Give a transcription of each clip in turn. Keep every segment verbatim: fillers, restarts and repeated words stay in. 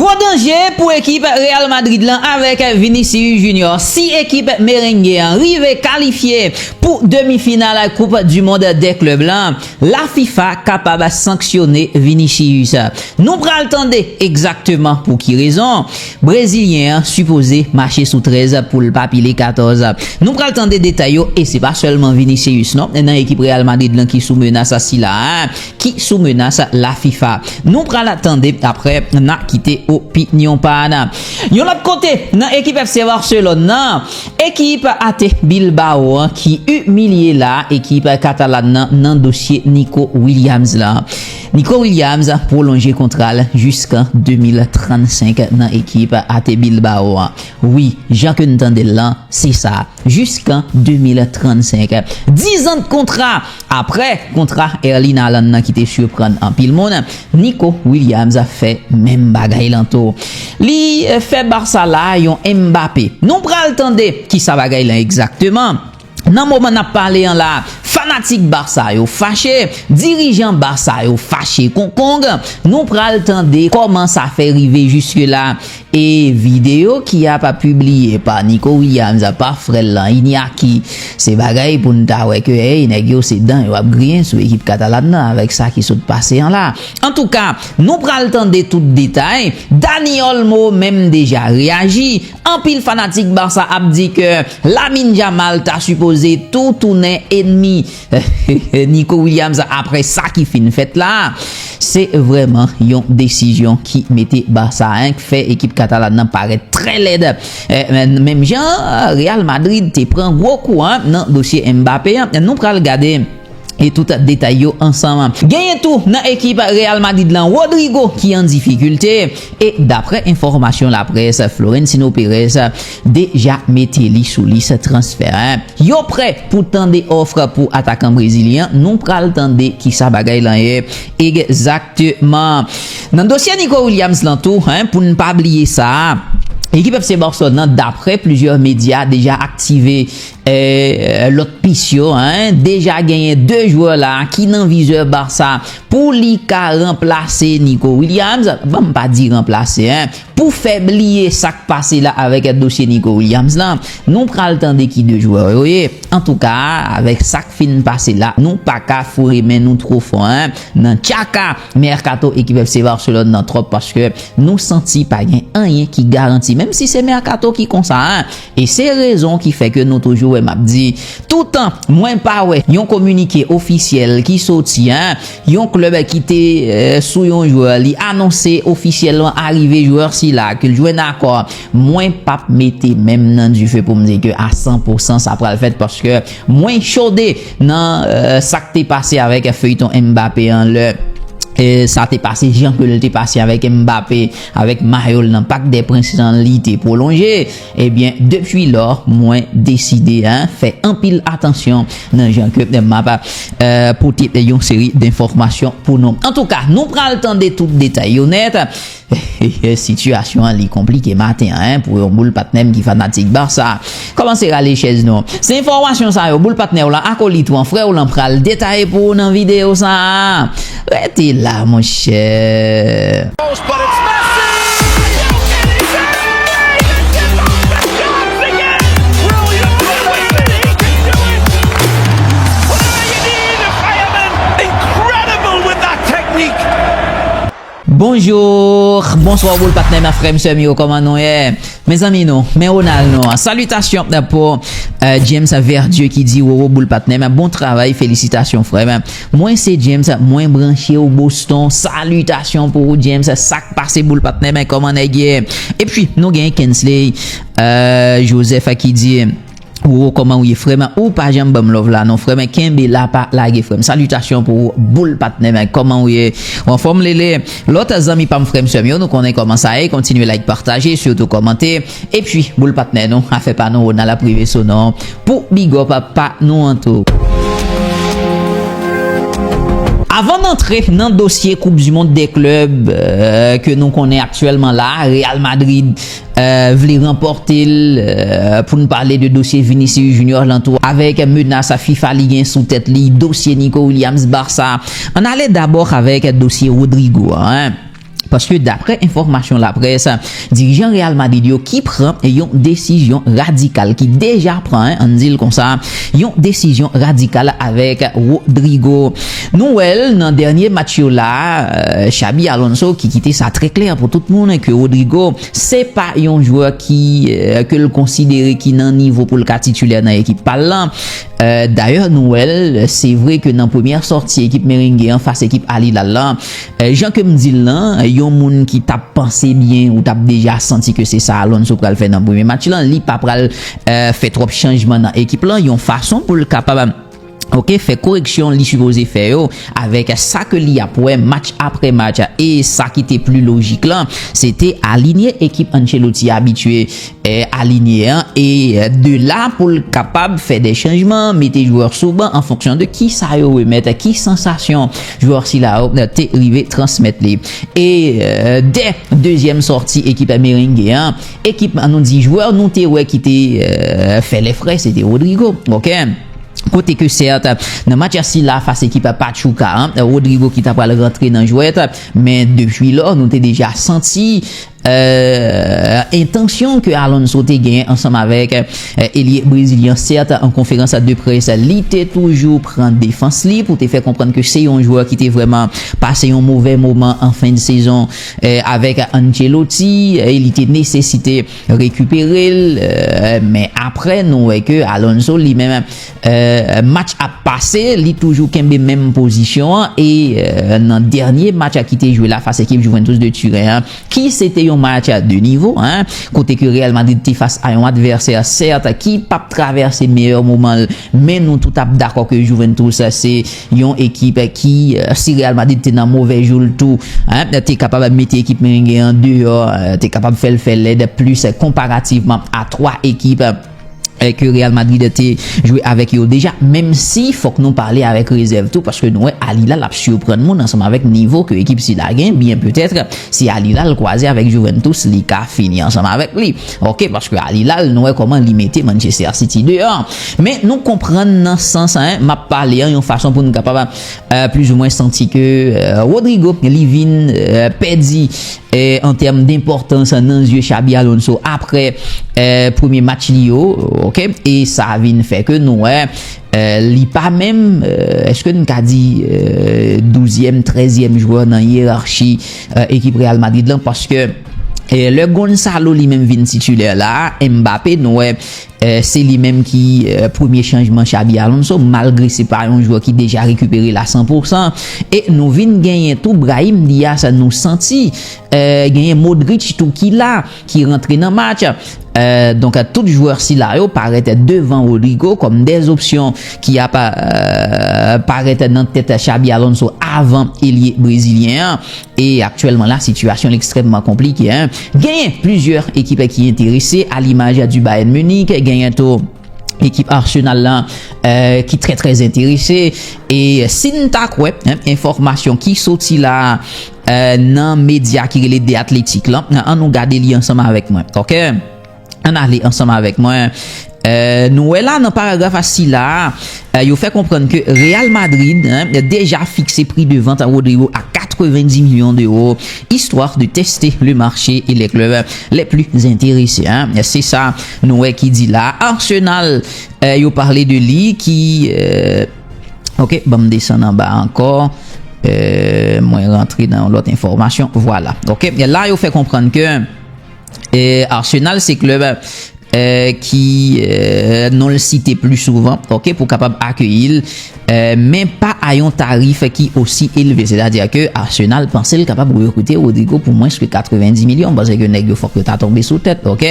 Yon danje pou ekip Real Madrid lan avèk Vinicius Junior. Si ekip merengue an rive kalifye pou demi final Coupe du Monde des Clubs lan, la FIFA kapab sanksyone Vinicius. Nou pral tande egzakteman pou ki rezon. Brezilyen an sipoze mache sou trèz pou l pa pile katòz. Nou pral tande detay yo, e se pa sèlman Vinicius non, nan ekip Real Madrid lan ki sou menas sila a, ki sou menas la FIFA. Nou pral tande, apre n a kite opinyon pa n. Yon lòt kote, nan ekip F C Barcelone nan, ekip Athletic Bilbao an ki imilye la ekip katalan nan, nan dosye Nico Williams la. Nico Williams pwolonje kontra l jiskan de mil trannsenk nan ekip Athletic Bilbao an. Wi, jan ke n tande l lan, se sa, jiskan de mil trannsenk. Dizan de kontra. Apre kontra Erling Haaland nan ki te siprann anpil moun, Nico Williams fè menm bagay lan tou. Li, eh, fè Barça la yon Mbappé. Nou pral tande ki sa bagay lan egzakteman. Nan moman n ap pale an la, fanatik Barça yo fache, dirijan Barça yo fache konkong. Nou pral tande kòman sa fè rive jiske la. E videyo ki ap pibliye pa Nico Williams, pa frè l lan, Iñaki, se bagay pou n ta wè ke, ey, nèg yo se dan yo ap griyen sou ekip katalan nan avèk sa ki sot pase an la. Antouka, nou pral tande tout detay. Dani Olmo menm deja reyaji. Anpil fanatik Barça ap di ke Lamine Yamal ta sipoze tou tounen enmi Nico Williams apre sa ki fin fèt la. Se vrèman yon desizyon ki mete Barça, en, k fè ekip katalan nan parèt trè lèd. Eh, men, menm jan Real Madrid te pran gwo kou, en, nan dosye Mbappé an, nou pral gade e tout detay yo ansanm. Genyen tou nan ekip Real Madrid lan Rodrygo ki an difikilte. E daprè enfòmasyon laprès, Florentino Perez deja mete li sou lis transfè. Yo prè pou tande òf pou atakan brezilyen an. Nou pral tande kisa bagay lan ye egzakteman. Nan dosye Nico Williams lan tou, en, pou n pa bliye sa, ekip F C Barcelone nan, daprè plizyè medya, deja aktive, eh, lòt pis yo, en. Deja genyen de jwè la ki nan vizè Barça pou li ka ranplase Nico Williams. Ban m pa di ranplase, en. Pou fè bliye sa k pase la avèk dosye Nico Williams lan, nou pral tande ki de jwè yo ye. Antouka, avèk sa k fin pase la, nou pa ka foure men nou twò fò, en, nan tchaka mèkato ekip F C Barcelone nan twòp, paske nou santi pa gen anyen ki garanti, menm si se mèkato ki konsa, en. E se rezon ki fè ke nou toujou wè m ap di, toutan mwen pa wè yon kominike ofisyèl ki soti, en, yon klèb ki te, eh, sou yon jwè, li anonse ofisyèlman arive jwè sila, ke l jwenn akò, mwen p ap mete men m nan dife pou m di ke a san pou san sa pral fèt, paske mwen chode nan, eh, sa k te pase avèk feyton Mbappé an, lè, eh, sa te pase jan ke l te pase avèk Mbappé, avèk mayo l nan Parc des Princes lan, li te pwolonje. Ebyen, depi lò, mwen deside, en, fè anpil atansyon nan jan ke m ap, eh, pote yon seri denfòmasyon pou nou. Antouka, nou pral tande tout detay yo nèt. Sitiyasyon an, li konplike maten an, en, pou yon boul patnè m ki fanatik Barça. Kòmanse rale chèz nou. Se enfòmasyon sa yo, boul patnè w lan, akolit ou an, frè w lan pral detaye pou ou nan videyo sa a. Rete la, monchè. Bonjou, bonswa boul patnè m, frè m, sè m yo, kòman nou ye? Mezanmi nou, men Ronald nou an. Salitasyon pou, eh, James Verdieu ki di, Roro boul patnè m, bon travay, felisitasyon frè m. Mwen se James, mwen branche w Boston. Salitasyon pou ou James, sa k pase boul patnè m, kòman nèg ye? Epi nou gen Kensley, eh, Joseph ki di, Roro, kòman w ye, frè m? Ou pa janm ban m love la non, frè m. Kenbe la, pa lage, frè m. Salitasyon pou ou, boul patnè m. Kòman w ye? Ou anfòm, Lele? Lòt zanmi pa m, frè m, sè m yo, nou konnen kòman sa ye. Kontinye like, pataje, sitou kòmante. Epi, boul patnè nou, afè pa nou, Ronald ap rive sou nou pou big up pa nou an tou. Avan n antre nan dosye Coupe du Monde des Clubs, euh, ke nou konnen aktyèlman la, Real Madrid, euh, vle ranpòte l, euh, pou n pale de dosye Vinicius Junior lan tou, avèk menas FIFA li gen sou tèt li, dosye Nico Williams Barça. Ann ale dabò avèk dosye Rodrygo an, en. Paske daprè enfòmasyon laprès, dirijan Real Madrid yo ki pran yon desizyon radikal, ki deja pran, en, ann di l konsa, yon desizyon radikal avèk Rodrygo. Nou wè l nan dènye match yo la, euh, Xabi Alonso ki kite sa trè klè pou tout moun ke Rodrygo se pa yon jwè ki, euh, ke l konsidere ki nan nivo pou l ka titulè nan ekip pa l lan. Euh, dayè, nou wè l, se vre ke nan premyè sòti ekip Merengue an fas ekip Al Hilal lan, euh, jan ke m di l lan, yon moun ki t ap panse byen ou t ap deja santi ke se sa Alonso pral fè nan premye match lan, li pa pral, euh, fè twòp chanjman nan ekip lan, yon fason pou l kapab, ok, fè koreksyon li sipoze fè yo avèk sa ke li ap wè match apre match. E sa ki te pli lojik lan, se te alinye ekip Ancelotti abitye, eh, alinye an, e, eh, de la pou l kapab fè de chanjman, mete jwè sou ban an fonksyon de ki sa yo remèt, ki sansasyon jwè sila yo, eh, te rive transmèt li. E, eh, dè dezyèm sòti ekip Merengue an, ekip, ann nou di, jwè nou te wè ki te, eh, fè lè frè, se te Rodrygo, ok? Kote ke sèt, nan match sila fas ekip Pachuca, an, Rodrygo ki ta pral rantre nan jwèt, men depi lò, nou te deja santi, eh, entansyon ke Alonso te genyen ansanm avèk, eh, elye brezilyen. Sèt, an konferans de près, li te toujou pran defans li pou te fè konprann ke se yon jwè ki te vrèman pase yon movè moman an fen de sezon, eh, avèk Ancelotti, eh, li te nesesite rekipere l, eh, men apre nou wè ke Alonso li menm, eh, match ap pase, li toujou kenbe menm pozisyon an, e, eh, nan dènye match ki te jwe la fas ekip Juventus de Turen an, ki se te yon match de nivo, en, kote ke Real Madrid te fas a yon advèsè, sèt, ki p ap travèse meyè moman l, men nou tout ap dakò ke Juventus se yon ekip ki, eh, si Real Madrid te nan movè jou l tou, en, te kapab mete ekip Merengue an deyò, eh, te kapab fè l fè lèd plis konparativman a twa ekip, eh, ke Real Madrid te jwe avèk yo deja, menm si fòk nou pale avèk rezèv tou, paske nou wè Al Hilal ap siprann moun ansanm avèk nivo ke ekip sila gen, byen petèt, si Al Hilal kwaze avèk Juventus, li ka fini ansanm avèk li. Ok, paske Al Hilal, nou wè kòman li mete Manchester City deyò. Men nou konprann nan sans, en, m ap pale an yon fason pou nou kapab, eh, plizoumwen santi ke, eh, Rodrygo, li vin, eh, pèdi, eh, an tèm denpòtans nan zye Xabi Alonso apre, eh, premye match li yo, ok? E sa vin fè ke nou wè, eh, li pa menm, eh, èske n ka di, eh, douzyèm, trèzyèm jwè nan yerachi, eh, ekip Real Madrid lan, paske, eh, lè Gonzalo li menm vin titilè la, Mbappé, nou wè, eh, se li menm ki, eh, premye chanjman Xabi Alonso, malgre se pa yon jwè ki deja rekipere l a san pou san. E nou vin genyen tou Brahim Diaz, nou santi, eh, genyen Modric tou ki la, ki rantre nan match. Eh, donk, tout jwè sila yo parèt devan Rodrygo kòm de opsyon ki ap, eh, parèt nan tèt Xabi Alonso avan elye brezilyen an. E aktyèlman la, sitiyasyon l ekstrèmman konplike, en. Genyen plizyè ekip ki enterese, a limaj di Bayern Munich, genyen tou ekip Arsenal lan, eh, ki trè, trè enterese. E si n ta kwè, en, enfòmasyon ki soti la, eh, nan medya ki rele The Athletic lan, an nou gade li ansanm avèk mwen, ok? Ann ale ansanm avèk mwen. Eh, nou wè la nan paragraf sila, eh, yo fè konprann ke Real Madrid, en, deja fikse pri de vant a Rodrygo a quatre-vingt-dix millions d'euros, histoire de tester le marché et les clubs les plus intéressés, en. Se sa nou wè ki di la. Arsenal, eh, yo pale de li ki, eh, ok, ban m desann anba ankò. Eh, mwen rantre nan yon lòt enfòmasyon. Vwala. Ok, la yo fè konprann ke, eh, Arsenal se klèb, eh, ki, eh, non l site pli souvan, ok, pou kapab akeyi l, eh, men pa a yon tarif ki osi elve. Sètadi ke Arsenal panse l kapab rekrite Rodrygo pou mwens ke quatre-vingt-dix milyon, paske nèg yo fòk yo ta tonbe sou tèt, ok?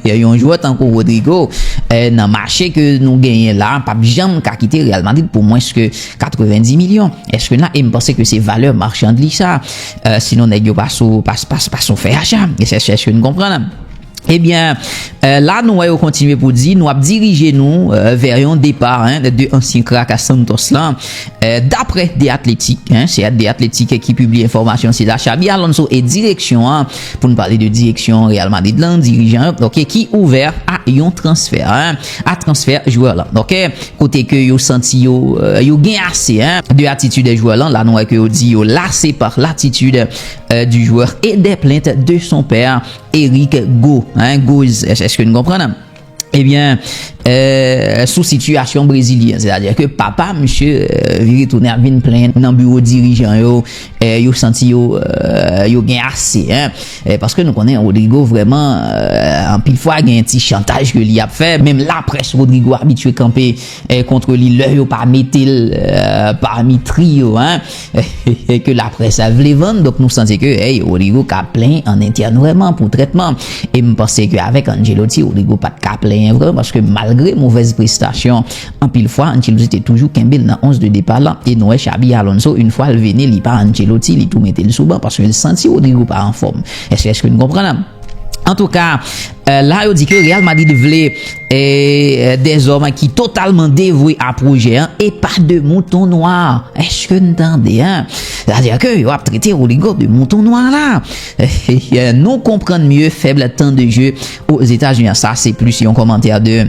Yon jwè tankou Rodrygo, eh, nan mache ke nou genyen la, p ap janm ka kite Real Madrid pou mwens ke quatre-vingt-dix milyon. Èske n a, e m panse ke se valè machann li sa. Eh, sinon nèg yo pa sou, pa, pa, pa sou fè acha. Èske, èske, èske n konprann? Ebyen, euh, la nou wè yo kontinye pou di, nou ap dirije nou euh, vè yon depa hein, de ansyen krak a Santos lan. Euh, daprè The Athletic, hein, se The Athletic ki pibliye enfòmasyon sila, Xabi Alonso e direksyon an, pou n pale de direksyon Real Madrid lan, dirijan yo, ok, ki ouvè a yon transfè, hein, a transfè jwè lan, ok, kote ke yo santi yo, euh, yo gen ase hein, de atitid jwè lan, la nou wè ke yo di yo lase pa latitid euh, du joueur et des plaintes de son père, Eric Go, hein, Goz, èske nou konprann? Ebyen, euh, sou sitiyasyon brezilyen, sètadi ke papa misye euh, vire tounen ap vin plenyen nan biwo dirijan yo, euh, yo santi yo euh, yo gen ase hein. Euh, paske nou konnen Rodrigo vrèman euh, anpil fwa gen ti chantaj ke li ap fè, menm laprès Rodrigo abitye kanpe euh, kont li lè yo pa mete l euh, pami tri yo hein. Ke laprès vle vann, donk nou santi ke hey, Rodrigo ka plenyen an entèn vrèman pou trètman. E m panse ke avèk Ancelotti, Rodrigo pa t ka plenyen vrèman, paske malgre movèz prestasyon, anpil fwa Ancelotti te toujou kenbe l nan onz de depa lan. E nou wè Xabi Alonso, yon fwa l vini, li pa Ancelotti, li tou mete l sou ban paske l santi Rodrigo pa anfòm. Èske èske nou konprann? Antouka, euh, la yo di ke Real Madrid vle euh, des hommes ki totalman devwe a pwojè an e pa de mouton nwa. Èske n tande hein? Sètadi ke yo ap trete Rodrigo de mouton nwa la. Nou konprann mye fèb tan de je Ozetazini. Sa se plis yon kòmantè de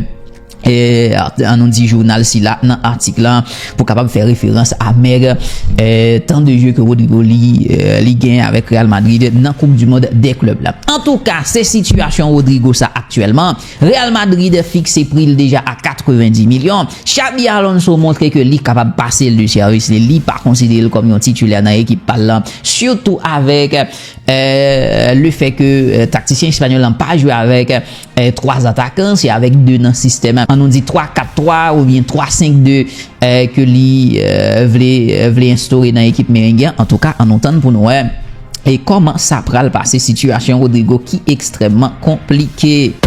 euh, an nou di jounal sila nan atik la pou kapab fè referans a mèg euh, tan de je ke Rodrigo li euh, li gen avèk Real Madrid nan Koup di Mond dè klèb la. Antouka, se sitiyasyon Rodrigo sa aktyèlman. Real Madrid fikse pri l deja a katrevendi milyon. Xabi Alonso montre ke li kapab pase l de sèvis li, li pa konsidere l kòm yon titilè nan ekip pa l lan, sitou avèk euh, le fè ke euh, taktisyen espanyòl lan pa jwe avèk euh, twa atakan, se avèk de nan sistèm an nou di twa kat twa oubyen twa senk de euh, ke li euh, vle euh, vle enstore nan ekip merengen. Antouka, an nou tann pou nou wè e kòman sa pral pase sitiyasyon Rodrigo ki ekstrèmman konplike.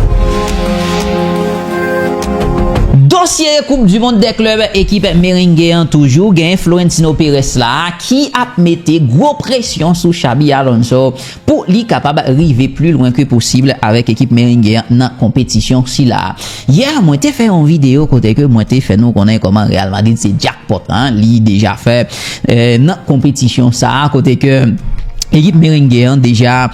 Dosye Koup di Mond dè klèb ekip merengen an toujou gen Florentino Perez la ki ap mete gwo presyon sou Xabi Alonso pou li kapab rive pli lwen ke posib avèk ekip merengen an nan konpetisyon sila. Yè, mwen te fè yon videyo kote ke mwen te fè nou konnen kòman Real Madrid se jackpot hein, li deja fè euh, nan konpetisyon sa kote ke ekip merengen an deja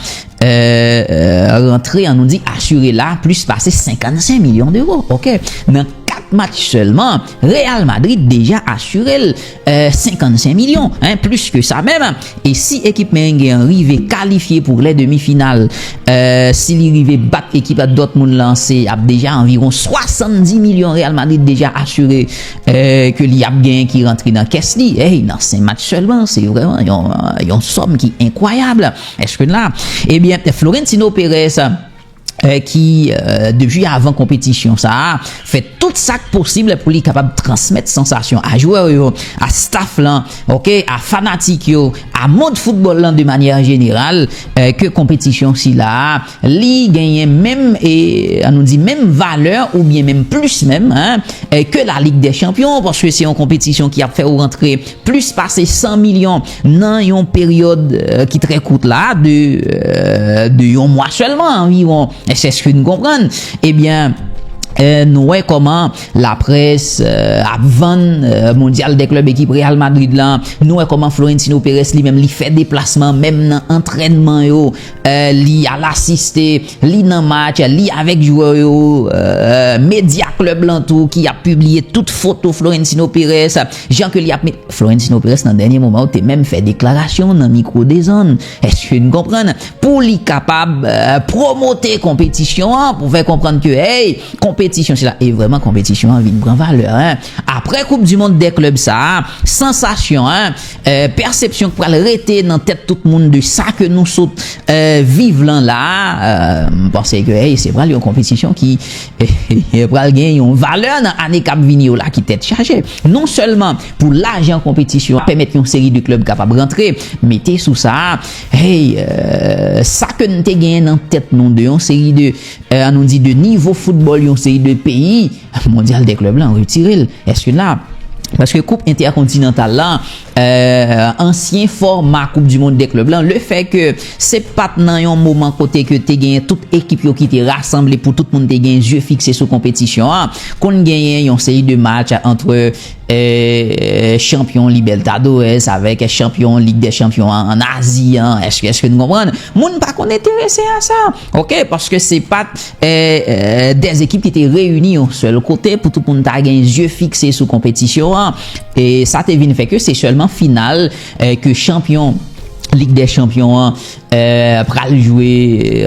euh, euh, rantre an nou di asire la plis pase senkannsenk milyon dewo. Ok, nan kat match sèlman, Real Madrid deja asire l euh, senkannsenk milyon hein, plis ke sa menm. E si ekip merengen an rive kalifye pou lè demi final euh, si li rive bat ekip Dortmund lan, se ap deja anviwon swasanndis milyon Real Madrid deja asire euh, ke li ap genyen ki rantre nan kès li. Hey, nan senk match sèlman, se vrèman yon, yon sòm ki enkwayab. Èske n la? Ebyen, Florentino Perez euh, ki euh, depi avan konpetisyon sa a fè tout sa k posib pou li kapab transmèt sansasyon a jwè yo, a staff lan, ok, a fanatik yo, a mond foutbòl lan de manyè jeneral euh, ke konpetisyon sila a li genyen menm e an nou di menm valè oubyen menm plis menm hein, euh, ke la Ligue des Champions paske se yon konpetisyon ki ap fè ou rantre plis pase san milyon nan yon peryòd euh, ki trè kout la de euh, de yon mwa sèlman anviwon. Èske èske n konprann? Ebyen euh, nou wè kòman laprès euh, ap vann euh, mondyal dè klèb ekip Real Madrid lan. Nou wè kòman Florentino Perez li menm li fè deplasman menm nan antrènman yo. Euh, li al asiste, li nan match, li avèk jwè yo, euh, medya klèb lan tou ki ap pibliye tout foto Florentino Perez, jan ke li ap met Florentino Perez nan dènye moman ou te menm fè deklarasyon nan mikwo Dezonn. Èske n konprann? Pou li kapab euh, pwomote konpetisyon an, pou fè konprann ke hey, konpetisyon sila e vrèman konpetisyon an vin pran valè hein. Apre Koup di Mond dè klèb sa a, sansasyon hein, euh, pèsepsyon k pral rete nan tèt tout moun de sa ke nou sot euh, viv lan la a, euh, m panse ke hey, se pral yon konpetisyon ki pral gen yon valè nan ane k ap vini yo la ki tèt chaje. Non sèlman pou lajan konpetisyon an pèmèt yon seri de klèb kapab rantre, mete sou sa a, hey, euh, sa ke n te genyen nan tèt nou de yon seri de euh, an nou di de nivo foutbòl yon seri de peyi, mondyal dè klèb lan retire l. Èske n la? Paske koup entèkontinantal la, euh, ansyen fòma koup di mond dè klèb la, le fè ke se pa t nan yon moman kote ke te genyen tout ekip yo ki te rasanble pou tout moun te gen zye fikse sou konpetisyon an, konn genyen yon seri de match antre euh, chanpyon Libertadores avèk chanpyon Lig dè Chanpyon an, an Azi an. Èske, èske nou konprann? Moun pa konn enterese a sa. Ok, paske se pa t, euh, euh, de ekip ki te reyini yon sèl kote pou tout moun ta gen zye fikse sou konpetisyon an. E sa te vin fè ke se sèlman final, euh, ke chanpyon Lig dè Chanpyon an, euh, pral jwe,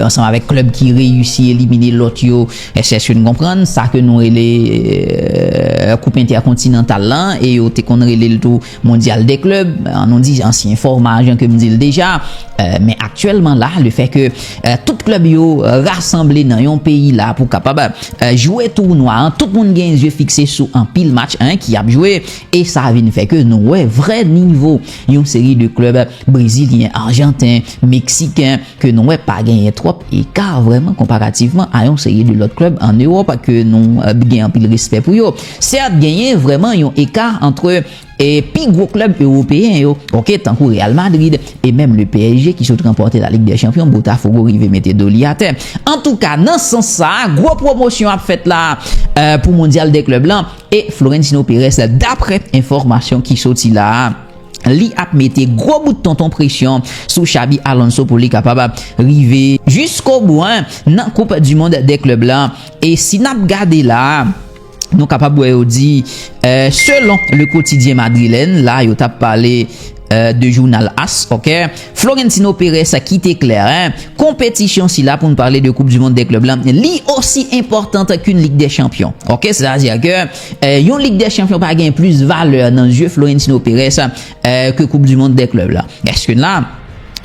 euh, ansanm avèk klèb ki reyisi elimine lòt yo. Èske, èske nou konprann sa ke nou rele, euh, koup entèkontinantal lan, e yo te konn rele l tou mondyal dè klèb, an nou di ansyen fòma, jan ke m di l deja. Euh, men aktyèlman la, le fè ke, euh, tout klèb yo, euh, rasanble nan yon peyi la pou kapab, euh, jwe tounwa an, tout moun gen zye fikse sou anpil match, hein, ki ap jwe, e sa vin fè ke nou wè vrè nivo yon seri de klèb brezilyen, ajanten, meksiken, ke nou wè pa genyen twòp eka vrèman konparativman a yon seri de lòt klèb an Ewòp ke nou, euh, gen anpil respè pou yo. Sèt, genyen vrèman yon eka antre, e, pi gwo klèb ewopeyen yo, ok, tankou Real Madrid e menm le P S G ki sot ranpòte la Lig dè Chanpyon, Botafogo rive mete do li atè. Antouka, nan sans sa, gwo pwomosyon ap fèt la, euh, pou mondyal dè klèb lan, e Florentino Perez, daprè enfòmasyon ki soti la, li ap mete gwo bout tonton presyon sou Xabi Alonso pou li kapab rive jiskobou, hein, nan Koup di Mond dè klèb la. E si n ap gade la, nou kapab wè yo di, euh, selon Le Quotidien Madrilène, la yo t ap pale, euh, de jounal AS, ok? Florentino Perez kite klè, hein, konpetisyon sila, pou n pale de Koup di Mond dè klèb la, li osi enpòtan ke yon Lig dè Chanpyon. Ok, sètadi ke, euh, yon Lig dè Chanpyon pa gen plis valè nan zye Florentino Perez, euh, ke Koup di Mond dè klèb la. Èske la,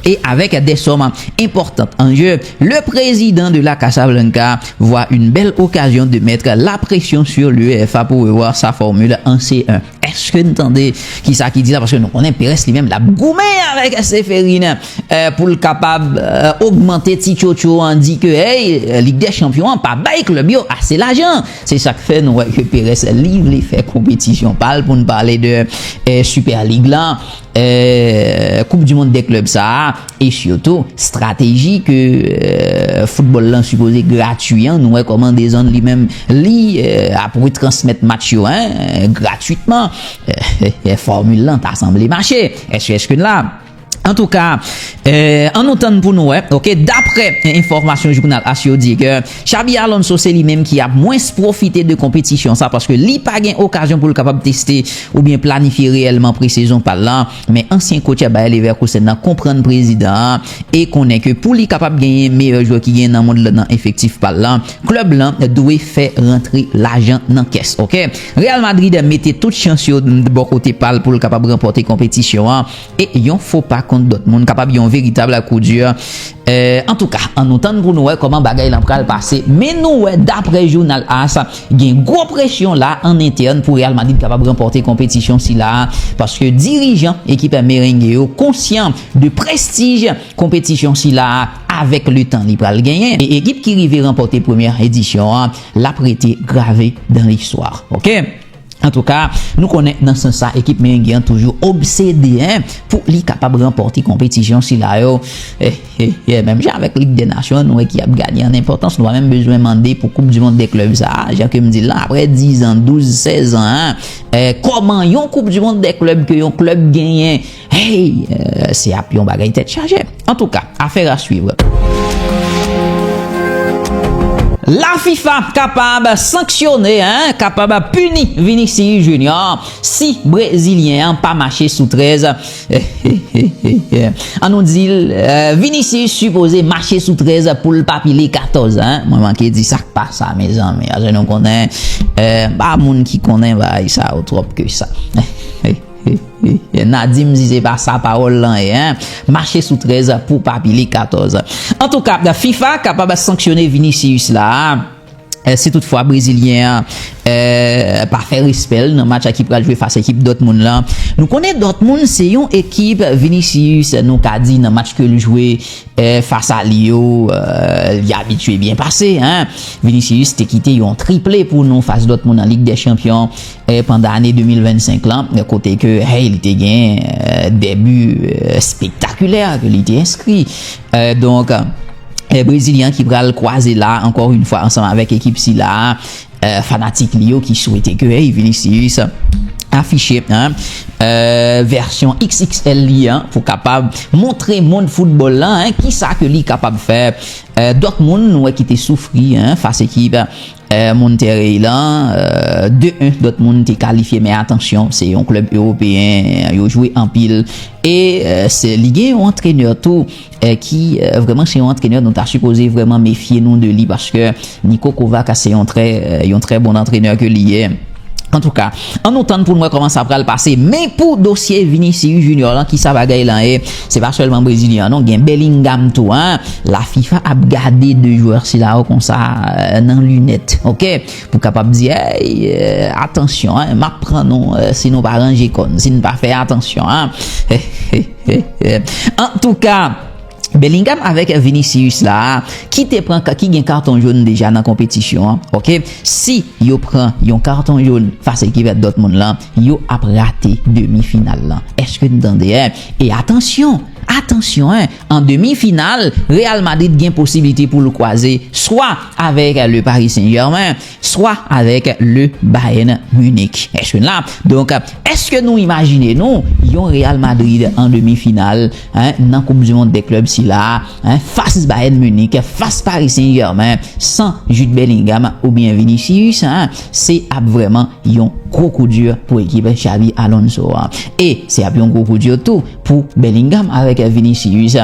et avec des sommes importantes en jeu, le président de la Casablanca voit une belle occasion de mettre la pression sur l'UEFA pour revoir sa formule en C un. Èske n tande ki sa ki di la? Paske nou konnen Perez li menm l ap goumen avèk Ceferin, euh, pou l kapab, euh, ogmante ti tchotcho an, di ke, hey, Lig dè Chanpyon an pa bay klèb yo ase lajan. Se sa k fè nou wè ke Perez li vle fè konpetisyon pa l, pou n pale de, euh, Super Lig la, euh, Koup di Mond dè klèb sa a, e sitou strateji ke, euh, foutbòl lan sipoze gratui an, nou wè kòman Dezan li menm li, euh, ap retransmèt match yo, hein, gratwitman. Euh, fòmil lan ta sanble mache. Èske, èske n la? Antouka, euh, an nou tann pou nou wè, ok, daprè enfòmasyon jounal AS yo di ke Xabi Alonso se li menm ki ap mwens pwofite de konpetisyon sa, paske li pa gen okazyon pou l kapab teste oubyen planifye reyèlman presezon pa l lan. Men ansyen coach Bayer Leverkusen nan konprann prezidan an e konnen ke pou li kapab genyen meyè jwè ki genyen nan mond lan nan efektif pa l lan, klèb lan dwe fè rantre lajan nan kès, ok? Real Madrid mete tout chans yo bò kote pa l pou l kapab ranpòte konpetisyon an, e yon fo pa kont Dortmund kapab yon veritab kou di. Euh, antouka, an nou tann pou nou wè kòman bagay lan pral pase. Men nou wè, daprè jounal AS, gen gwo presyon la an entèn pou Real Madrid kapab ranpòte konpetisyon sila a, paske dirijan ekip merenge yo konsyan de prestij konpetisyon sila a avèk letan li pral genyen. E ekip ki rive ranpòte premyè edisyon an, l ap rete grave dan listwa. Ok? Antouka, nou konnen nan sans sa, ekip merenge an toujou obsede, hein, pou li kapab ranpòte konpetisyon sila yo. Eh, eh, eh, menm jan avèk Lig dè Nasyon, nou wè ki ap gade an enpòtans, nou pa menm bezwen mande pou Koup di Mond dè klèb sa a, jan ke m di l lan, aprè diz an, douz, sèz an, hein, eh, kòman yon Koup di Mond dè klèb ke yon klèb genyen, hey, euh, se ap yon bagay tèt chaje. Antouka, affaire à suivre. La FIFA kapab sanksyone, hein, kapab pini Vinicius Junior si Brezilyen an pa mache sou trèz. An nou di l, euh, Vinicius sipoze mache sou trèz pou l pa pile katòz, hein. Mwen manke di sa k pa sa, mezanmi. Paske nou konnen, euh, pa moun ki konnen bagay sa yo twòp ke sa. N a di m si se pa sa pawòl lan ye, hein. Mache sou trèz pou pa pile katòz. Antouka, FIFA kapab sanksyone Vinicius la a. Eh, si toutfwa Brezilyen an eh, pa fè respè l nan match ki pral jwe fas ekip Dortmund lan. Nou konnen Dortmund se yon ekip Vinicius, nou ka di nan match ke l jwe eh, fas a li yo, eh, li abitye byen pase. Hein? Vinicius te kite yon triple pou nou fas Dortmund nan Lig dè Chanpyon eh, pandan ane de mil vennsenk lan, kote ke hey, li te gen eh, de bi eh, spektakilè ke li te enskri. Eh, donk, eh, Brezilyen ki pral kwaze la, ankò yon fwa, ansanm avèk ekip sila, eh, fanatik li yo ki swete ke hey, Vinicius afiche hein, eh, vèsyon X X L li an pou kapab montre mond foutbòl lan hein, kisa ke li kapab fè. Eh, Dortmund, nou wè ki te soufri hein, fas ekip eh, Monterrey lan, eh, de en, Dortmund te kalifye, men atansyon, se yon klèb ewopeyen, yo jwe anpil. E eh, se, li gen yon antrenè tou eh, ki eh, vrèman se yon antrenè nou ta sipoze vrèman mefye nou de li paske Niko Kovac se yon trè, eh, yon trè bon antrenè ke li ye. Antouka, ann nou tann pou n wè kòman sa pral pase. Men pou dosye Vinicius Junior lan, kisa bagay lan ye? Se pa sèlman Brezilyen an non, gen Bellingham tou. Hein? La FIFA ap gade de jwè sila yo konsa eh, nan linèt, ok? Pou kapab di, hey, eh, atansyon, hein, m ap pran nou eh, si nou pa ranje kò n, si n pa fè atansyon. Hein? Antouka, Bellingham avèk Vinicius la, ki te pran, ki gen katon jòn deja nan konpetisyon an, ok? Si yo pran yon katon jòn fas ekip Dortmund lan, yo ap rate demi final lan. Èske n tande, hein? E atansyon, atansyon, hein, an demi final, Real Madrid gen posiblite pou l kwaze swa avèk le Paris Saint-Germain, swa avèk le Bayern Munich. Èske n la? Donk, èske nou imajine nou yon Real Madrid an demi final hein, nan Koup di Mond dè klèb sila hein, fas Bayern Munich, fas Paris Saint-Germain, san Jude Bellingham oubyen Vinicius, hein, se ap vrèman yon gwo kou di pou ekip Xabi Alonso an. E se ap yon gwo kou di tou pou Bellingham avèk Vinicius.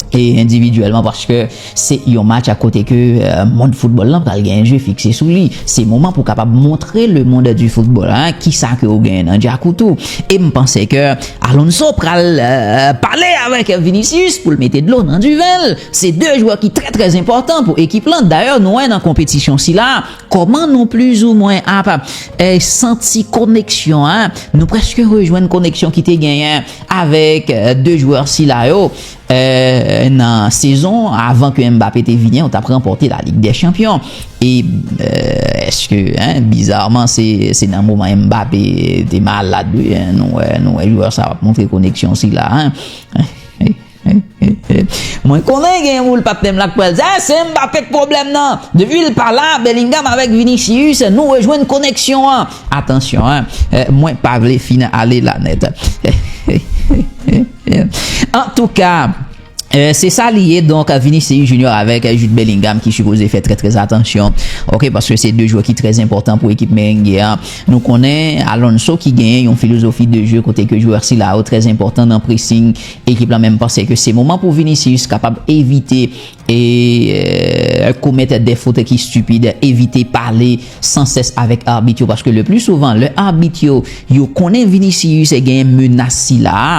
E endividyèlman paske se yon match a kote ke eh, mond foutbòl lan pral gen je fikse sou li. Se moman pou kapab montre le monde du football hein, kisa ke ou gen nan djakout ou. E m panse ke Alonso pral eh, pale avèk Vinicius pou l mete dlo nan diven l. Se de jwè ki trè trè enpòtan pou ekip lan. Dayè nou wè nan konpetisyon sila kòman nou plizoumwen ap eh, santi koneksyon hein. Nou prèske rejwenn koneksyon ki te genyen avèk eh, de jwè sila yo. Eh, nan sezon avan ke Mbappé te vini an, yo t ap ranpòte la Ligue des Champions. E eh, èske, hein, bizarman, se, se nan moman Mbappé te malad, wi, hein, nou wè, nou wè jwè sa ap montre koneksyon sila, hein. Mwen konnen gen moun patnè m la k pral di, ah, se Mbappé k pwoblèm nan. Depi l pa la, Bellingham avèk Vinicius, nou rejwenn koneksyon an. Atansyon, hein, eh, mwen pa vle fin ale la nèt. Antouka, eh, se sa li ye, donk Vinicius Junior avèk Jude Bellingham ki sipoze fè trè trè atansyon, ok, paske se de jwè ki trè enpòtan pou ekip merengue an. Nou konnen Alonso ki genyen yon filozofi de je kote ke jwè sila yo trè enpòtan nan pressing ekip la, men m panse ke se moman pou Vinicius kapab evite e eh, komèt de fot ki stipid, evite pale san sès avèk abit yo, paske le pli souvan lè abit yo, yo konnen Vinicius genyen menas sila a,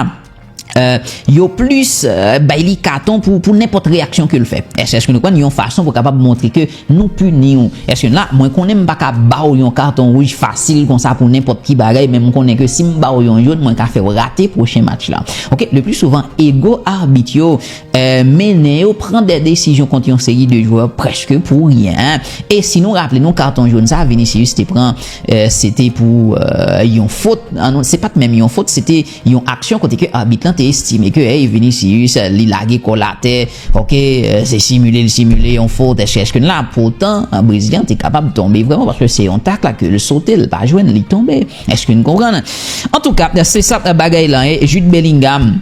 eh, yo plis eh, bay li katon pou, pou nenpòt reyaksyon ke l fè. Èske, èske nou konn yon fason pou kapab montre ke nou pini w? Èske la, mwen konnen m pa ka ba w yon katon wouj fasil konsa pou nenpòt ki bagay, men m konnen ke si m ba w yon jòn, mwen ka fè w rate pwochen match la. Ok, le pli souvan, ego abit yo eh, mennen yo pran de desizyon kont yon seri de jwè prèske pou ryen. E si nou raple nou, katon jòn sa Vinicius te pran, eh, se te pou eh, yon fot. Ah non, se pa t menm yon fot, se te yon aksyon kote ke abit lan te estime ke, hey, Vinicius, li lage kò l atè, ok, eh, se simile, l simile yon fot, èske, èske n la? Poutan, Brezilyen te kapab tonbe vrèman, paske se yon tak la ke l sote, l pa jwenn, li tonbe. Èske n konprann? Antouka, se sa bagay lan ye. Jude Bellingham,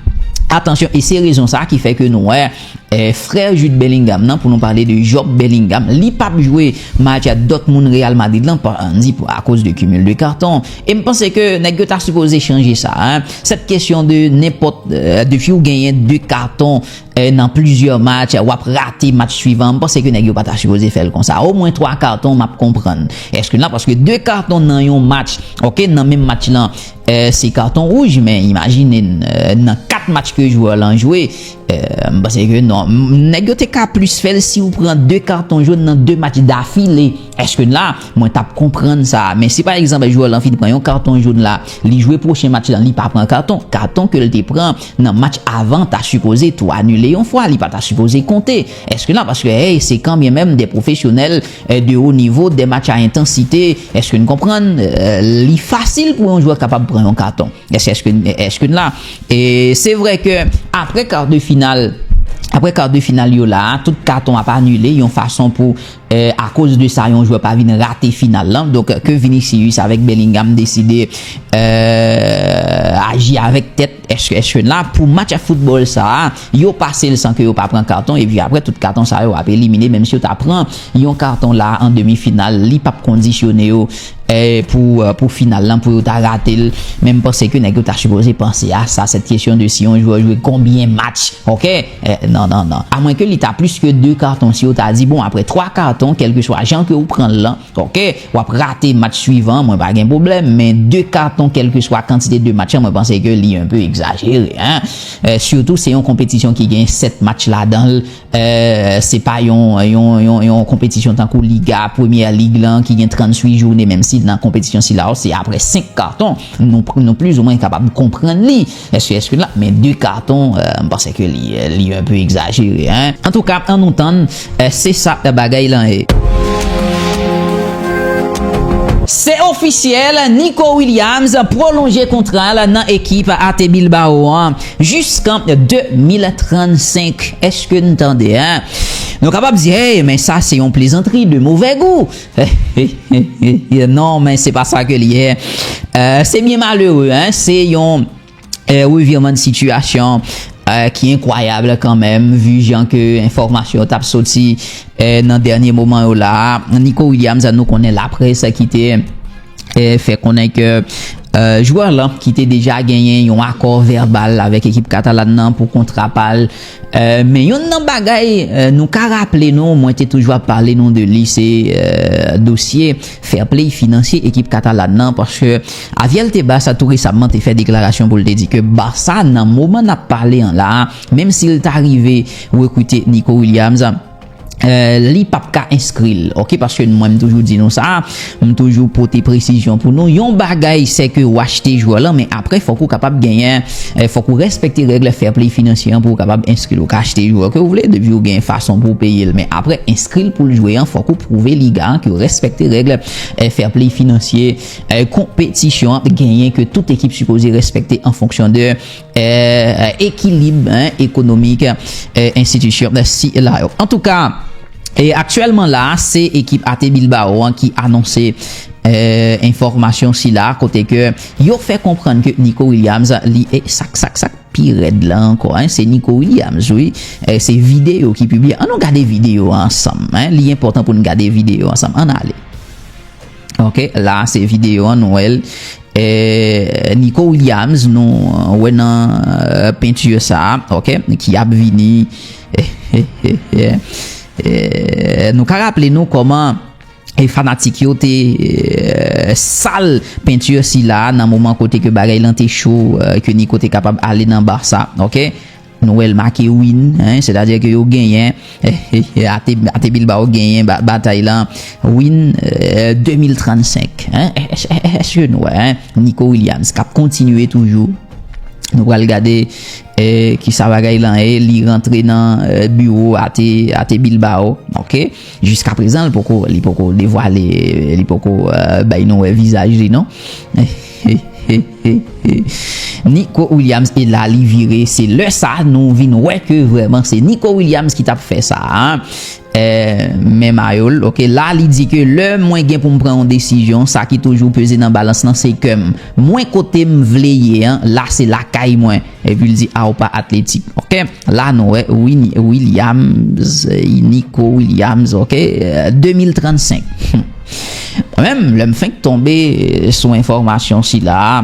atansyon, e se rezon sa ki fè ke nou wè eh, frè Jude Bellingham nan, pou nou pale de Job Bellingham, li p ap jwe match Dortmund Real Madrid lan, pa, di pou, akoz de cumul de carton. E m panse ke nèg yo ta sipoze chanje sa, hein. Sèt kesyon de nenpòt, eh, depi w genyen de katon eh, nan plizyè match, w ap rate match swivan, m panse ke nèg yo pa ta sipoze fè l konsa. Omwen twa katon, m ap konprann. Èske la, paske de katon nan yon match, ok, nan menm match lan, eh, se katon wouj, men imajine n, eh, nan kat match ke jwè lan jwe, Euh, m panse ke non. M- Nèg yo te ka plis fè l si w pran de katon jòn nan de match dafile. Èske n la? Mwen t ap konprann sa. Men si pa egzanp, jwè lan fin pran yon katon jòn la, li jwe pwochen match lan, li pa pran katon. Katon ke l te pran nan match avan ta sipoze tou anile yon fwa, li pa ta sipoze konte. Èske n la? Paske, hey, se kanmenm de pwofesyonèl, eh, de wo nivo, de match a entansite. Èske n konprann? Eh, li fasil pou yon jwè kapab pran yon katon. Èske, èske, èske n la? E se vre ke apre kar de final, apre kar de final yo la, tout katon ap anile yon fason pou, eh, akoz de sa, yon jwè pa vin rate final lan. Donk, ke Vinicius avèk Bellingham deside, eh, aji avèk tèt, èske, èske n la? Pou match a foutbòl sa a, yo pase l san ke yo pa pran katon, epi apre tout katon sa yo ap elimine, menm si yo ta pran yon katon la an demi final, li p ap kondisyone yo, eh, pou, eh, pou final lan, pou yo ta rate l. Men m panse ke nèg yo ta sipoze panse a sa, cette question de si yon jwè jwe konbyen match, ok? Eh, non, non, non. Amwen ke li ta plis ke de katon, si yo ta di, bon, apre twa katon, kèlkeswa jan ke ou pran l lan, ok, w ap rate match swivan, mwen pa gen pwoblèm, men de katon, kèlkeswa kantite de match lan, mwen panse ke li un peu egzajere, hein. Eh, sitou, se yon konpetisyon ki gen sèt match ladan l, eh, se pa yon, yon, yon, yon konpetisyon tankou Liga, Premyè Lig lan, ki gen tranntuit jounen, menm si nan konpetisyon sila, se apre senk katon, nou, nou plizoumwen kapab konprann li. Èske, èske la? Men de katon, eh, m panse ke li, li un peu egzajere, hein. Antouka, ann nou tann, eh, se sa bagay lan ye. Se ofisyèl, Nico Williams pwolonje kontra l nan ekip A T Bilbao an jiskan de mil trannsenk. Èske n tande, hein? Nou kapab di, hey, men sa se yon plezantri de movè gou. Non, men se pa sa ke li ye. Eh, se byen malere, hein? Se yon, eh, revirman de sitiyasyon, eh, ki enkwayab kanmenm, vi jan ke enfòmasyon t ap soti, eh, nan dènye moman yo la. Nico Williams, nou konnen laprès ki te, eh, fè konnen ke, eh, jwè lan ki te deja genyen yon akò vèbal avèk ekip Katalan nan pou kontra pa l. Eh, men yonn nan bagay, eh, nou ka raple nou, mwen te toujou ap pale nou de li, se, eh, dosye fair play finansye ekip Katalan nan, paske Javier Tebas tou resamman te fè deklarasyon pou l te di ke Barça, nan moman n ap pale an la, menm si l ta rive rekrite Nico Williams, eh, li p ap ka enskri l, ok? Paske mwen, m toujou di nou sa, m toujou pote presizyon pou nou. Yon bagay, se ke w achte jwè lan, men apre, fòk ou kapab genyen, eh, fòk ou respekte règ fair play finansye an pou w kapab enskri l. Ou ka achte jwè ke w vle, depi w gen fason pou w peye l. Men apre, enskri l pou l jwe an, fòk ou pwouve liga an ke w respekte règ, eh, fair play finansye, eh, konpetisyon an genyen ke tout ekip sipoze respekte an fonksyon de, eh, ekilib, hein, ekonomik, eh, enstitisyon sila yo. Antouka, e aktyèlman la, se ekip A T Bilbao an ki anonse, eh, enfòmasyon sila, kote ke yo fè konprann ke Nico Williams, li, e sak, sak, sak pi rèd la ankò, hein, se Nico Williams, wi. Eh, se videyo ki pibliye. Ann nou gade videyo a ansanm, hein. Li enpòtan pou n gade videyo ansanm. Ann ale. Ok, la se videyo an, nou wè l. Eh, Nico Williams, nou, eh, wè nan, eh, penti sa, ok, ki ap vini. Eh, nou ka raple nou kòman, eh, fanatik yo te, eh, sal penti sila nan moman kote ke bagay lan te cho, eh, ke Nico te kapab ale nan Barça, ok? Nou wè l make win, hein, sètadi ke yo genyen, eh, eh, eh, A T, A T Bilbao genyen ba- batay lan, win, eh, de mil trannsenk, hein. Èske nou wè, hein, Nico Williams k ap kontinye toujou. Nou pral gade, eh, kisa bagay lan ye, li rantre nan, eh, biwo A T, A T Bilbao, ok? Jiska prezan, li poko, li poko devwale, li poko, eh, bay nou wè vizaj li, non? Nico Williams, e la li vire, se lè sa nou vin wè ke vrèman se Nico Williams ki t ap fè sa, hein. Eh, men mayo l, ok, la li di ke lè mwen gen pou m pran yon desizyon, sa ki toujou peze nan balans lan, se kè m. Mwen kote m vle ye an, la se lakay mwen. Epi l di, a, ou pa atletik. Ok? La, nou wè, Win- Williams, eh, Nico Williams, ok? Eh, de mil trannsenk. Mwen menm, lè m fenk tonbe, eh, sou enfòmasyon sila a,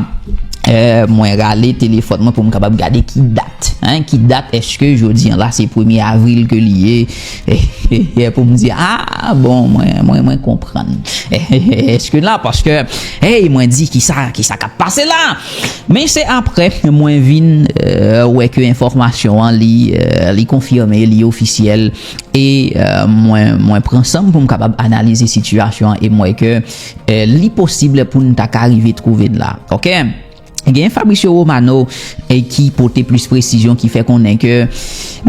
Eh, mwen rale telefòn mwen pou m kapab gade ki dat, hein, ki dat, èske jodi an la se premye avril ke li ye, pou m di, ah, bon, mwen, mwen, mwen konprann. Èske la, paske, hey, mwen di, kisa, kisa k ap pase la? Men se apre, mwen vin, eh, wè ke enfòmasyon an, li, eh, li konfime, li ofisyèl, e, eh, mwen, mwen pran san m pou m kapab analize sitiyasyon an, e m wè ke, eh, li posib pou n ta ka rive twouve n la. Oke? Gen Fabrizio Romano, eh, ki pote plis presizyon, ki fè konnen ke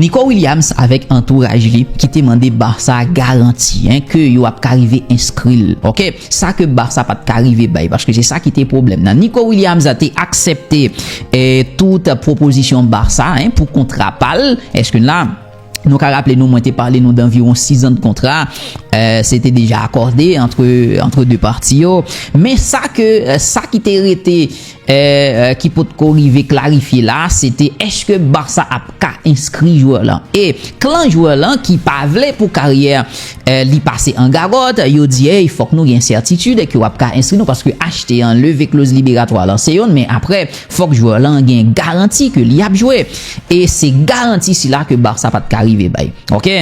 Nico Williams avèk antouraj li ki te mande Barça garanti, hein, ke yo ap ka rive enskri l. Oke? Sa ke Barça pa t ka rive bay, paske se sa ki te pwoblèm nan. Nico Williams te aksepte, eh, tout pwopozisyon Barça, hein, pou kontra pa l. Èske la, nou ka raple nou, mwen te pale nou danviwon sizan de kontra, eh, se te deja akòde antre, antre de pati yo. Men sa ke, eh, sa ki te rete, eh, eh, ki potko rive klarifye la, se te èske Barça ap ka enskri jwè lan. E klan jwè lan ki pa vle pou karyè, eh, li pase an gagòt, yo di, hey, fòk nou gen sètitid ke w ap ka enskri nou, paske achte an, leve kloz liberatwa lan se yonn, men apre, fòk jwè lan gen garanti ke li ap jwe. E se garanti sila ke Barça pa t ka rive bay. Oke?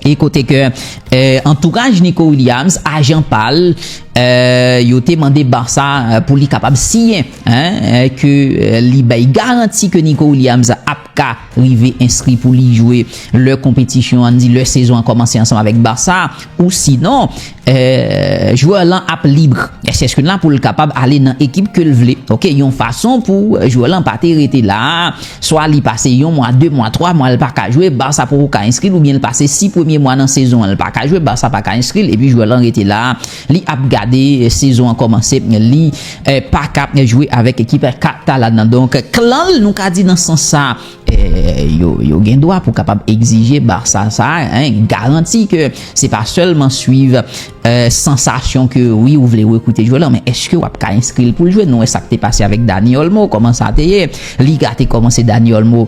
E kote ke, eh, antouraj Nico Williams, ajan pa l, eh, yo te mande Barça, eh, pou li kapab siyen, hein, eh, ke, eh, li bay garanti ke Nico Williams ap ka rive enskri pou li jwe lè konpetisyon an, di lè sezon an kòmanse ansanm avèk Barça, ou sinon, eh, jwè lan ap lib. Èske, èske la pou l kapab ale nan ekip ke l vle? Oke, yon fason pou jwè lan pa te rete la, swa li pase yon mwa, de mwa, twa mwa, l pa ka jwe, Barça poko ka enskri l, oubyen l pase sis premye mwa nan sezon an, l pa ka jwe, Barça pa ka enskri l, epi jwè lan rete la, li ap gade sezon an kòmanse, li, eh, pa ka jwe avèk ekip Katalan nan. Donk, klan l, nou ka di nan sans sa, eh, yo, yo gen dwa pou kapab egzije Barça sa, hein, garanti ke se pa sèlman swiv, eh, sansasyon ke wi, ou vle rekrite jwè lan, men èske w ap ka enskri l pou l jwe? Nou wè sa k te pase avèk Dani Olmo, kòman sa te ye? Liga te kòmanse, Dani Olmo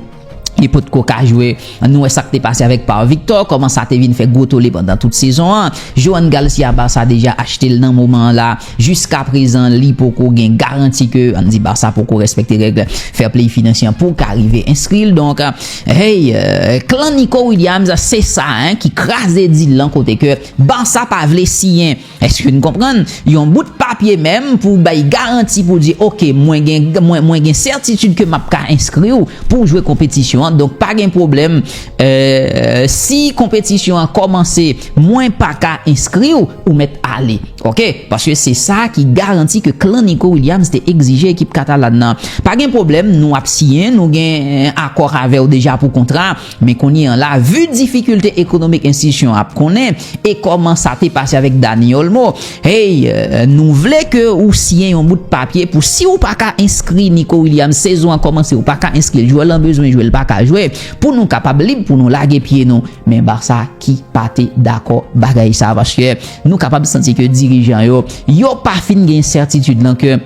li potko ka jwe. Nou wè sa k te pase avèk Pau Victor, kòman sa te vin fè gwo tole pandan tout sezon an. Joan Garcia, Barça deja achte l nan moman an la. Jiska prezan, li poko gen garanti ke, ann di, Barça poko respekte règ fair play finansye an pou ka rive enskri l. Donk, hey, eh, klan Nico Williams, se sa, hein, ki kraze dil lan kote ke Barça pa vle siyen. Èske n konprann? Yon bout papye menm pou bay garanti pou di, oke, mwen gen, mwen, mwen gen sètitid ke m ap ka enskri w pou w jwe konpetisyon an. Donk, pa gen pwoblèm. Eh, si konpetisyon an kòmanse, mwen pa ka enskri w, ou mèt ale. Oke? Paske se sa ki garanti ke klan Nico Williams te egzije ekip Katalan nan. Pa gen pwoblèm, nou ap siyen, nou gen, eh, akò avè w deja pou kontra. Men kounye an la, vi difikilte ekonomik enstitisyon an ap konnen, e kòman sa te pase avèk Dani Olmo, hey, eh, nou vle ke ou siyen yon bout papye pou si ou pa ka enskri Nico Williams, sezon an kòmanse, ou pa ka enskri l, jwè lan bezwen jwe, l pa ka jwe, pou nou kapab lib, pou nou lage pye nou. Men Barça ki pa te dakò bagay sa, paske nou kapab santi ke dirijan yo, yo pa fin gen sètitid lan ke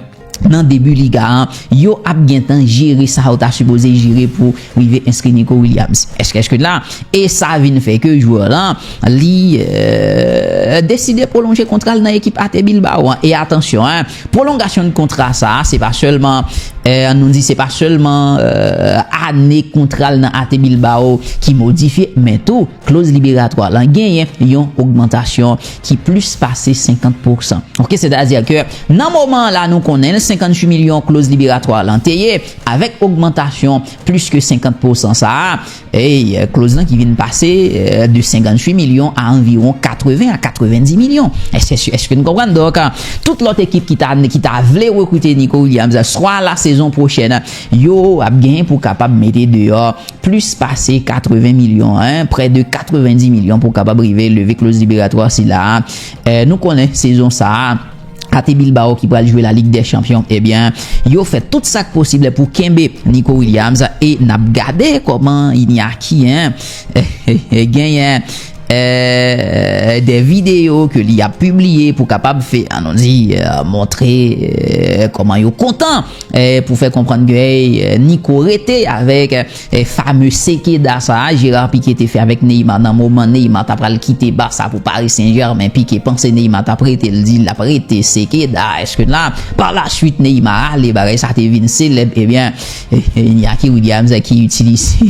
nan debi liga an, yo ap gentan jere sa yo ta sipoze jere pou rive enskri Nico Williams. Èske, èske la? E sa vin fè ke jwè lan, li, eh, deside pwolonje kontra l nan ekip A T Bilbao an. E atansyon, hein, pwolongasyon de kontra sa, se pa sèlman, eh, nou di se pa sèlman, eh, ane kontra l nan A T Bilbao ki modifye, men tou, kloz liberatwa lan genyen yon ogmantasyon ki plis pase senkant pousan. Oke, sètadi ke nan moman an la, nou konnen l, senkanntuit milyon kloz liberatwa lan te ye, avèk ogmantasyon plis ke senkant pousan sa a, ey, kloz lan ki vin pase, eh, de senkanntuit milyon a anviwon katreven a katrevendi milyon. Èske, èske nou konprann? Donk, tout lòt ekip ki ta, ki ta vle rekrite Nico Williams, swa la sezon pwochèn, yo ap genyen pou kapab mete deyò plis pase katreven milyon, hein, prè de katrevendi milyon pou kapab rive leve kloz liberatwa sila a. Eh, nou konnen sezon sa a, A T Bilbao ki pral jwe la Ligue des Champions, ebyen, yo fè tout sa k posib pou kenbe Nico Williams e n ap gade kòman Iñaki, hein, genyen, euh, de videyo ke li ap pibliye pou kapab fè, an nou di, euh, montre, euh, kòman yo kontan, euh, pou fè konprann ke, hey, euh, Nico rete avèk, euh, fameux sekeda sa a Gérard Piqué te fè avèk Neymar nan moman Neymar ta pral kite Barça pou Paris Saint-Germain. Piqué panse Neymar t ap rete, l di l ap rete, sekeda, èske la? Par la suite, Neymar ale, bagay sa te vin selèb, ebyen, Iñaki Williams ki itilize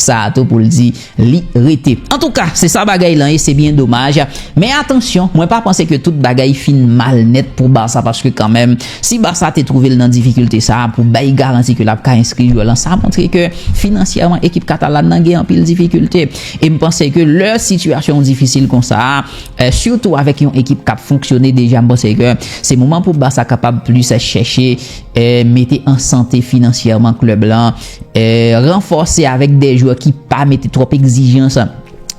sa a tou pou l di li rete. Antouka, se sa bagay lan ye, se byen domaj. Men atansyon, mwen pa panse ke tout bagay fin mal nèt pou Barça, paske kanmenm, si Barça te twouve l nan difikilte sa a, pou bay garanti ke l ap ka enskri jwè lan, sa montre ke finansyèman ekip katalan nan gen anpil difikilte. E m panse ke lè sitiyasyon difisil konsa a, eh, sitou avèk yon ekip k ap fonksyone deja, m panse ke se moman pou Barça kapab plis chèche, eh, mete an sante finansyèman klèb lan, eh, ranfòse avèk de jwè ki pa mete twòp egzijans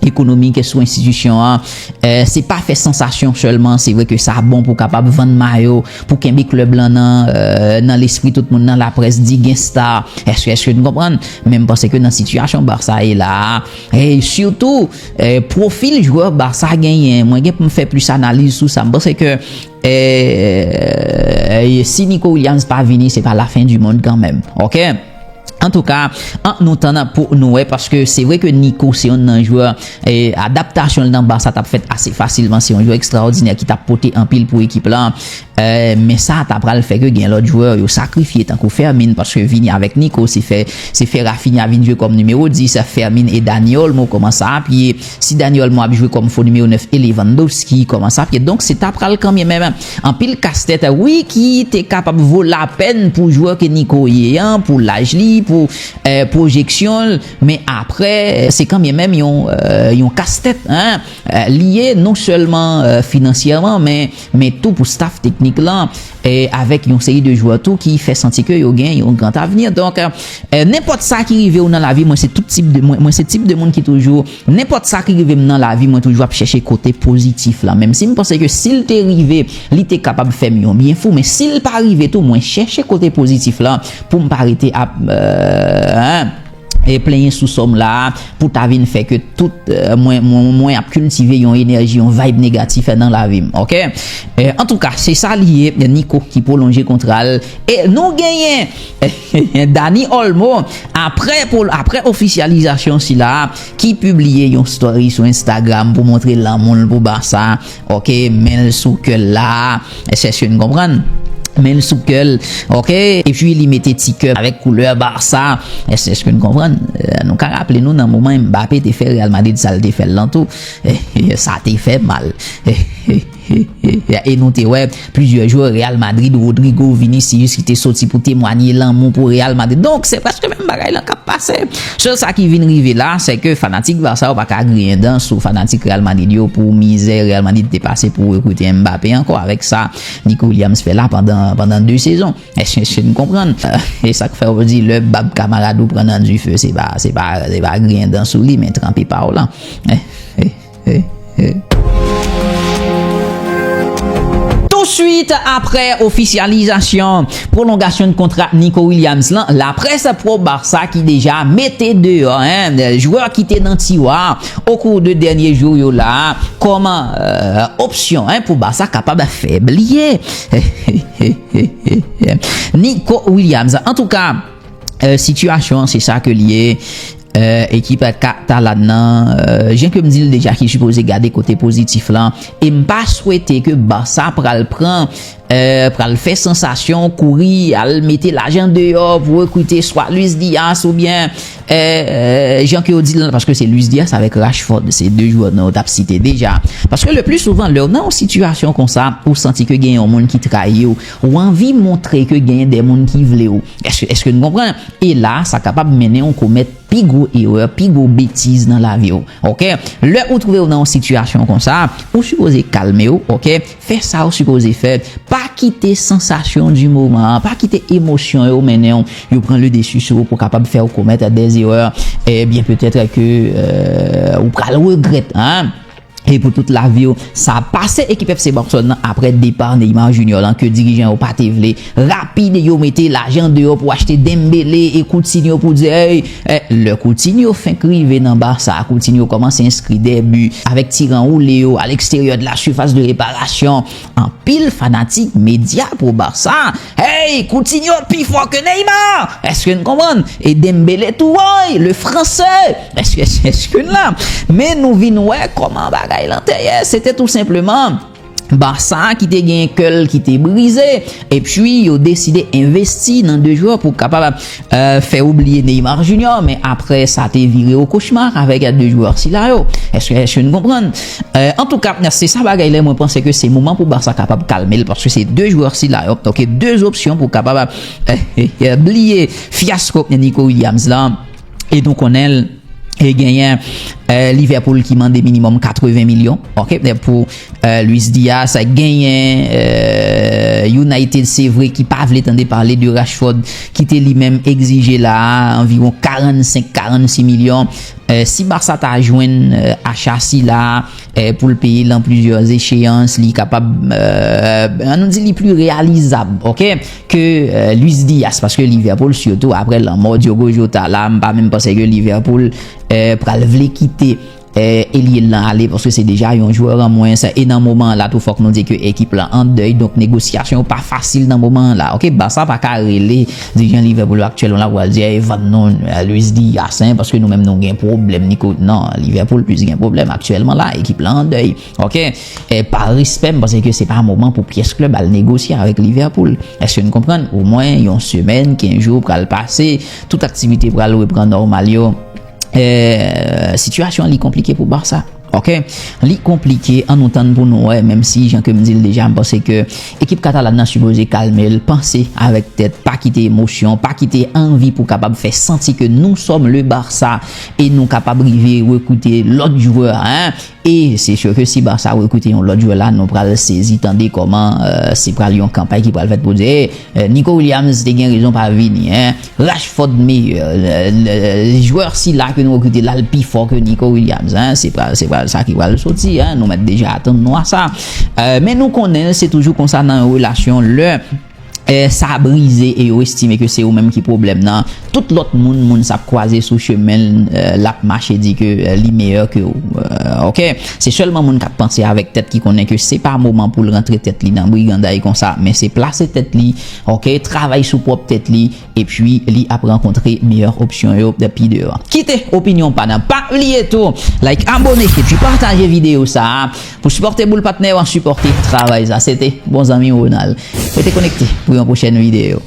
ekonomik sou enstitisyon an. Eh, se pa fè sansasyon sèlman, se vre ke sa bon pou kapab vann mayo, pou kenbe klèb lan nan, eh, nan lespri tout moun, nan laprès, di gen star. Èske, èske nou konprann? Men m panse ke nan sitiyasyon Barça ye la a, e sitou, eh, pwofil jwè Barça genyen, mwen gen pou m fè plis analiz sou sa. M panse ke, eh, si Nico Williams pa vini, se pa la fin du monde kanmenm. Oke? Antouka, an nou tann pou nou wè, paske se vre ke Nico se youn nan jwè, eh, adaptasyon l nan Barça t ap fèt ase fasilman. Se yon jwè ekstraòdinè ki t ap pote anpil pou ekip lan. Eh, men sa ta pral fè ke gen lòt jwè yo sakrifye, tankou Fermin, paske vini avèk Nico, se fè, se fè Raphinha vin jwe kòm nimewo dis, Fermin e Dani Olmo kòmanse apye. Si Dani Olmo ap jwe kòm fo nimewo nèf e Lewandowski kòmanse apye. Donk, se ta pral kanmenm anpil kastèt, wi, ki te kapab vo lapèn pou jwè ke Nico ye an, pou laj li, pou, eh, pwojeksyon l. Men apre, se kanmenm yon, eh, yon kastèt, en, eh, li ye non sèlman, eh, finansyèman, men, men tou pou staff teknik lan, eh, avèk yon seri de jwè tou ki fè santi ke yo gen yon gran avni. Donk, eh, nenpòt sa ki rive w nan lavi, mwen se tout tip de, mwen, mwen se tip de moun ki toujou, nenpòt sa ki rive m nan lavi, mwen toujou ap chèche kote pozitif la. Menm si m panse ke si l te rive, li te kapab fè m yon byen fou, men si l pa rive tou, mwen chèche kote pozitif la pou m pa rete ap, eh, en, e plenyen sou sòm la pou ta vin fè ke tout, eh, mwen, mwen, mwen ap kiltive yon enèji, yon vibe negatif nan lavi m, oke? Eh, antouka, se sa li ye, Nico ki pwolonje kontra l. E nou genyen Dani Olmo, apre, pou, apre ofisyalizasyon sila, ki pibliye yon story sou Instagram pou montre lanmou l pou Barça, oke, men l sou kè l la. Èske, èske n konprann? Men l sou kè l, oke? Epi li mete ti kè avèk koulè Barça. Èske, èske n konprann? Eh, nou ka raple nou nan moman Mbappé te fè Real Madrid sa l te fè l lan tou. Sa te fè mal. E nou te wè plizyè jwè Real Madrid, Rodrygo, Vinicius, ki te soti pou temwanye lanmou pou Real Madrid. Donk, se prèske menm bagay lan k ap pase. Sèl sa ki vin rive la, se ke fanatik Barça yo pa ka griyen dan sou fanatik Real Madrid yo pou mizè Real Madrid te pase pou rekrite Mbappé ankò. Avèk sa, Nico Williams fè la pandan, pandan de sezon. Èske, èske n konprann? E sa k fè yo di, lè bab kamarad ou pran nan dife, se pa, se pa, se pa griyen dan sou li, men tranpe pa w lan. Touswit apre ofisyalizasyon pwolongasyon kontra Nico Williams lan, laprès pro Barça ki deja mete deyò, en, jwè ki te nan tiwa okou de dènye jou yo la, kòman, eh, opsyon, en, pou Barça kapab fè bliye Nico Williams. Antouka, eh, sitiyasyon an, se sa ke l ye. Eh, ekip katalan nan, eh, jan ke m di l deja, ki sipoze gade kote pozitif lan. E m pa swete ke Barça pral pran, eh, pral fè sansasyon, kouri, al mete lajan deyò pou rekrite swa Luis Diaz oubyen, eh, eh, jan ke yo di l lan, paske se Luis Diaz avèk Rashford, se de jwè nou t ap site deja. Paske le pli souvan, lè w nan yon sitiyasyon konsa, ou santi ke gen yon moun ki trayi w, ou anvi montre ke gen de moun ki vle w. Èske, èske n konprann? E la, sa kapab mennen w komèt pi gwo erè, pi gwo betiz nan lavi w. Oke? Lè ou twouve w nan yon sitiyasyon konsa, ou sipoze kalme w, oke? Fè sa ou sipoze fè. Pa kite sansasyon di moman an, pa kite emosyon yo mennen w, yo pran le desi sou ou pou kapab fè w komèt de erè, ebyen, petèt ke, eh, ou pral regrèt, en. e pou tout lavi w. Sa pase ekip F C Barcelone nan apre depa Neymar Junior lan ke dirijan yo pa te vle. Rapid, yo mete lajan deyò pou achte Dembélé e Coutinho pou di, hey, eh, lè Coutinho fenk rive nan Barça, Coutinho kòmanse enskri de bi avèk ti ran woule yo à l'extérieur de la surface de réparation. Anpil fanatik, medya pro Barça, hey, Coutinho pi fò ke Neymar! Èske n konprann? E Dembélé tou, woy, le français! Èske, èske, èske n la? Men nou vin wè kòman bagay lan te ye. Se te tou senpleman Barça ki te gen kè l ki te brize. Epi, yo deside envesti nan de jwè pou kapab, eh, fè oubliye Neymar Junior. Men apre, sa te vire o kochma avèk de jwè sila yo. Èske, èske n konprann? Eh, antouka, se sa bagay la, mwen panse ke se moman pou Barça kapab kalme l, paske se de jwè sila yo, ok, de opsyon pou kapab, eh, eh, eh, bliye fyasko Nico Williams la. E nou konnen l, e genyen, eh, Liverpool ki mande minimòm katreven milyon, ok, pou, eh, Luis Diaz. Genyen, eh, United, se vre, ki pa vle tande pale de Rashford, ki te li menm egzije la anviwon karannsenk, karannsis milyon. Eh, si Barça ta jwenn, eh, acha sila, eh, pou l peye l an plizyè echeyans, li kapab, eh, ann nou di li pli reyalizab, ok, ke, eh, Luis Diaz, paske Liverpool, sitou apre lanmò Diogo Jota la, m pa menm panse ke Liverpool, eh, pral vle kite, eh, elye l lan ale, paske se deja yon jwè an mwens, e nan moman an la tou, fòk nou di ke ekip lan an dèy, donk negosyasyon yo pa fasil nan moman an la, ok? Barça pa ka rele dirijan Liverpool aktyèlman la pou al di, hey, vann nou, eh, Luis Diaz, hein, paske nou menm nou gen pwoblèm, Nico. Non, Liverpool plis gen pwoblèm aktyèlman la, ekip lan an dèy. Ok? E pa respè, m panse ke se pa moman pou pyès klèb al negosye avèk Liverpool. Èske n konprann? Omwen yon semèn, kenz jou pral pase, tout aktivite pral reprann nòmal yo. E, sitiyasyon li konplike pou Barça. Ok? Li konplike, ann nou tann pou nou wè, menm si, jan ke m di l deja, m panse ke ekip Katalan nan sipoze kalme l, panse avèk tèt, pa kite emosyon, pa kite anvi pou kapab fè santi ke nous sommes le Barça e nou kapab rive rekrite lòt jwè, hein. E se si ke si Barça rekrite yon lòt jwè la, nou pral sezi tande kòman, euh, se pral yon kanpay ki pral fèt pou di, eh, eh, Nico Williams te gen rezon pa vini, hein. Rashford meyè, euh, euh, jwè sila ke nou rekrite la, l pi fò ke Nico Williams, hein. Se pral, se pral sa ki pral soti, hein. Nou mèt deja atann nou a sa. Euh, men nou konnen se toujou konsa nan yon relasyon, lè eh, sa brize e yo estime ke se ou menm ki pwoblèm nan. Tout lòt moun, moun sa ap kwaze sou chemen l, eh, l ap mache di ke, eh, li meyè ke ou. Eh, ok? Se sèlman moun k ap panse avèk tèt ki konnen ke se pa moman pou l rantre tèt li nan briganday konsa, men se plase tèt li, ok, travay sou pwòp tèt li, epi li ap rankontre meyè opsyon yo pi deyò. Kite opinyon pa nan. Pa bliye tou, like, abone, epi pataje videyo sa a. Pou sipòte Boul Patnè, w ap sipòte travay sa. Se te bon zanmi Ronald. Rete konekte pou yon pwochèn videyo.